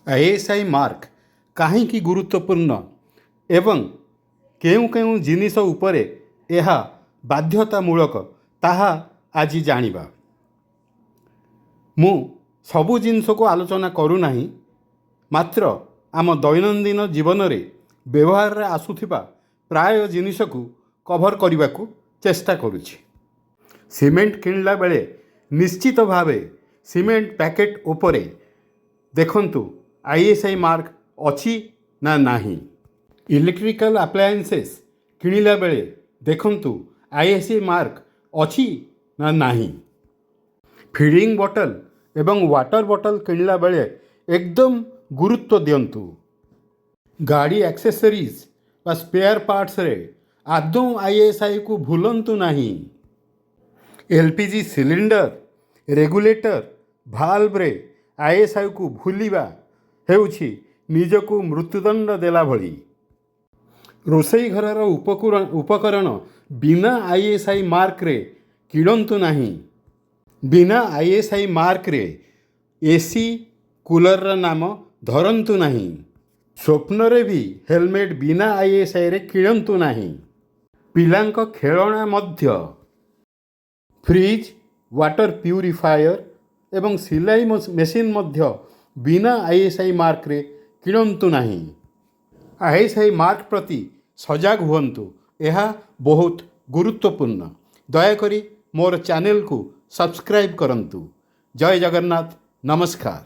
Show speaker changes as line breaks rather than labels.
ISI mark କାହିଁକି ଗୁରୁତ୍ୱପୂର୍ଣ୍ଣ ଏବଂ କେଉଁ କେଉଁ ଜିନିଷ ଉପରେ ଏହା ବାଧ୍ୟତାମୂଳକ, ତାହା ଆଜି ଜାଣିବା। ମୁଁ ସବୁ ଜିନିଷକୁ ଆଲୋଚନା କରୁନାହିଁ, ମାତ୍ର ଆମ ଦୈନନ୍ଦିନ ଜୀବନରେ ବ୍ୟବହାରରେ ଆସୁଥିବା ପ୍ରାୟ ଜିନିଷକୁ କଭର୍ କରିବାକୁ ଚେଷ୍ଟା କରୁଛି। ସିମେଣ୍ଟ କିଣିଲା ବେଳେ ନିଶ୍ଚିତ ଭାବେ ସିମେଣ୍ଟ ପ୍ୟାକେଟ୍ ଉପରେ ଦେଖନ୍ତୁ, ଆଇଏସ୍ଆଇ ମାର୍କ ଅଛି ନା ନାହିଁ। ଇଲେକ୍ଟ୍ରିକାଲ ଆପ୍ଲାଏନ୍ସେସ୍ କିଣିଲା ବେଳେ ଦେଖନ୍ତୁ, ଆଇଏସ୍ଆଇ ମାର୍କ ଅଛି ନା ନାହିଁ। ଫିଡ଼ିଂ ବଟଲ୍ ଏବଂ ୱାଟର୍ ବଟଲ୍ କିଣିଲା ବେଳେ ଏକଦମ ଗୁରୁତ୍ୱ ଦିଅନ୍ତୁ। ଗାଡ଼ି ଆକ୍ସେସରିଜ୍ ବା ସ୍ପେୟାର ପାର୍ଟସରେ ଆଦୌ ଆଇଏସ୍ଆଇକୁ ଭୁଲନ୍ତୁ ନାହିଁ। ଏଲ୍ପିଜି ସିଲିଣ୍ଡର ରେଗୁଲେଟର ଭାଲ୍ଭରେ ଆଇଏସ୍ଆଇକୁ ଭୁଲିବା ହେଉଛି ନିଜକୁ ମୃତ୍ୟୁଦଣ୍ଡ ଦେଲା ଭଳି। ରୋଷେଇ ଘରର ଉପକରଣ ବିନା ଆଇଏସ୍ଆଇ ମାର୍କରେ କିଣନ୍ତୁ ନାହିଁ। ବିନା ଆଇଏସ୍ଆଇ ମାର୍କରେ ଏସି, କୁଲରର ନାମ ଧରନ୍ତୁ ନାହିଁ। ସ୍ୱପ୍ନରେ ବି ହେଲମେଟ୍ ବିନା ଆଇଏସ୍ଆଇରେ କିଣନ୍ତୁ ନାହିଁ, ପିଲାଙ୍କ ଖେଳଣା ମଧ୍ୟ। ଫ୍ରିଜ୍, ୱାଟର ପ୍ୟୁରିଫାୟର ଏବଂ ସିଲାଇ ମେସିନ୍ ମଧ୍ୟ ବିନା ଆଇଏସ୍ଆଇ ମାର୍କରେ କିଣନ୍ତୁ ନାହିଁ। ଆଇଏସ୍ଆଇ ମାର୍କ ପ୍ରତି ସଜାଗ ହୁଅନ୍ତୁ, ଏହା ବହୁତ ଗୁରୁତ୍ୱପୂର୍ଣ୍ଣ। ଦୟାକରି ମୋର ଚ୍ୟାନେଲକୁ ସବସ୍କ୍ରାଇବ୍ କରନ୍ତୁ। ଜୟ ଜଗନ୍ନାଥ, ନମସ୍କାର।